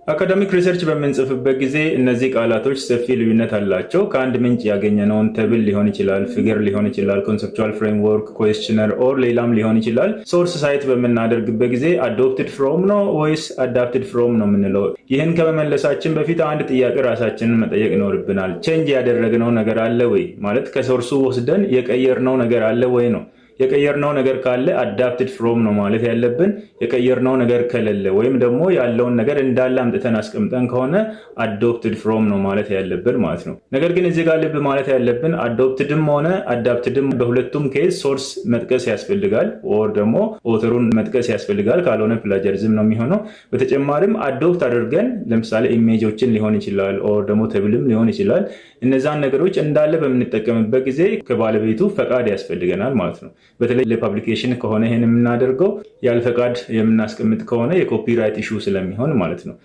Academic research በምንጽፍበት ጊዜ እነዚህ ቃላቶች ሰፊ ልዩነት አላቸው። ከአንድ ምንጭ ያገኘነውን table ሊሆን ይችላል፣ figure ሊሆን ይችላል፣ conceptual framework፣ questionnaire or ሌላም ሊሆን ይችላል። Source cite በምናደርግበት ጊዜ adopted from ነው ወይስ adapted from ነው የምንለው? ይህን ከመመለሳችን በፊት አንድ ጥያቄ ራሳችንን መጠየቅ ይኖርብናል። Change ያደረግነው ነገር አለ ወይ? ማለት ከ source ኡ ወስደን የቀየርነው ነገር አለ ወይ ነው። የቀየርነው ነገር ካለ adapted from ነው ማለት ያለብን። የቀየርነው ነገር ከሌለ ወይም ደግሞ ያለውን ነገር እንዳለ አምጥተን አስቀምጠን ከሆነ adopted from ነው ማለት ያለብን ማለት ነው። ነገር ግን እዚህ ጋር ልብ ማለት ያለብን adopted ም ሆነ adapted ም በሁለቱም case source መጥቀስ ያስፈልጋል፣ or ደግሞ author ኡን መጥቀስ ያስፈልጋል። ካልሆነ plagiarism ነው የሚሆነው። በተጨማሪም adopt አድርገን ለምሳሌ image ኦችን ሊሆን ይችላል፣ or ደግሞ table ም ሊሆን ይችላል። እነዛን ነገሮች እንዳለ በምንጠቀምበት ጊዜ ከባለቤቱ ፈቃድ ያስፈልገናል ማለት ነው። በተለይ ለ publication ከሆነ ይሄን የምናደርገው ያለ ፈቃድ የምናስቀምጥ ከሆነ የ copyright issue ስለሚሆን ማለት ነው።